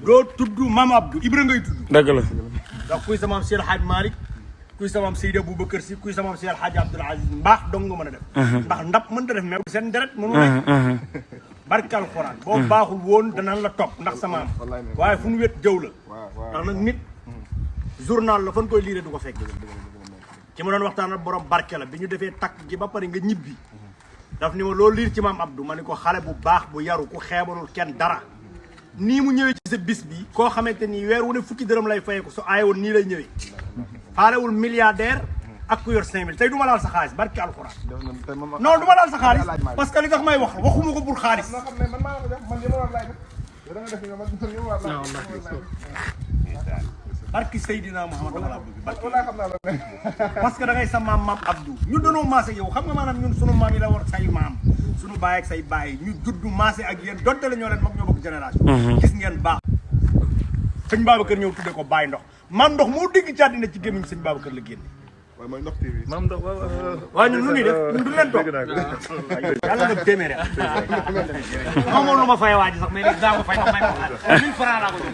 doo tudd Maam Abdou Ibra ngay tudd. dëgg la. ndax kuy sa maam Seydi El Hadj Malick kuy sa maam Seydi Aboubacar Sy kuy sa maam Seydi El Hadj Abdoul Aziz mbaax dong nga mën a def. ndax ndap mënta def mais seen deret mënu nekk. barke alxuraan boo baaxul woon danaan la topp ndax sa maam waaye fu nu wét jëw la. ndax nag nit journal la fan koy liire du ko fekk. ci ma doon waxtaan ak borom barke la bi ñu defee takk gi ba pare nga ñibbi. daf ni ma loolu liir ci maam Abdou ma ne ko xale bu baax bu yaru ku xeebalul kenn dara. nii mu ñëwee ci sa bis bi koo xamante ni weer wu ne fukki dërëm lay fayee ko su aayewoon nii lay ñëwee. faalewul milliardaire ak ku yor 5000 tey du ma laal sa xaalis barke alxuraan. non du ma laal sa xaalis parce que li tax may wax waxuma ko pour xaalis. barki Seydina Mouhamed dama la bëgg parce que da ngay sa maam Abdou ñun dañoo maase yow xam nga maanaam ñun sunu maam yi la war say maam sunu baay ak say baay ñu juddu maase ak yéen donte la ñoo leen mag ñoo bokk génération. gis ngeen baax. sëñ Babacar ñëw tudde ko Baye Ndox maam ndox moo dégg ci àddina ci gémmiñ sëñ Babacar la génne. waaw mooy Ndox TV. maam ndox waaye ñun nu ñuy def ñun du leen toog. yàlla nga téeméer moom lu ma fay waa ji sax mais daa ko fay ndax may ko 1000 francs laa ko jox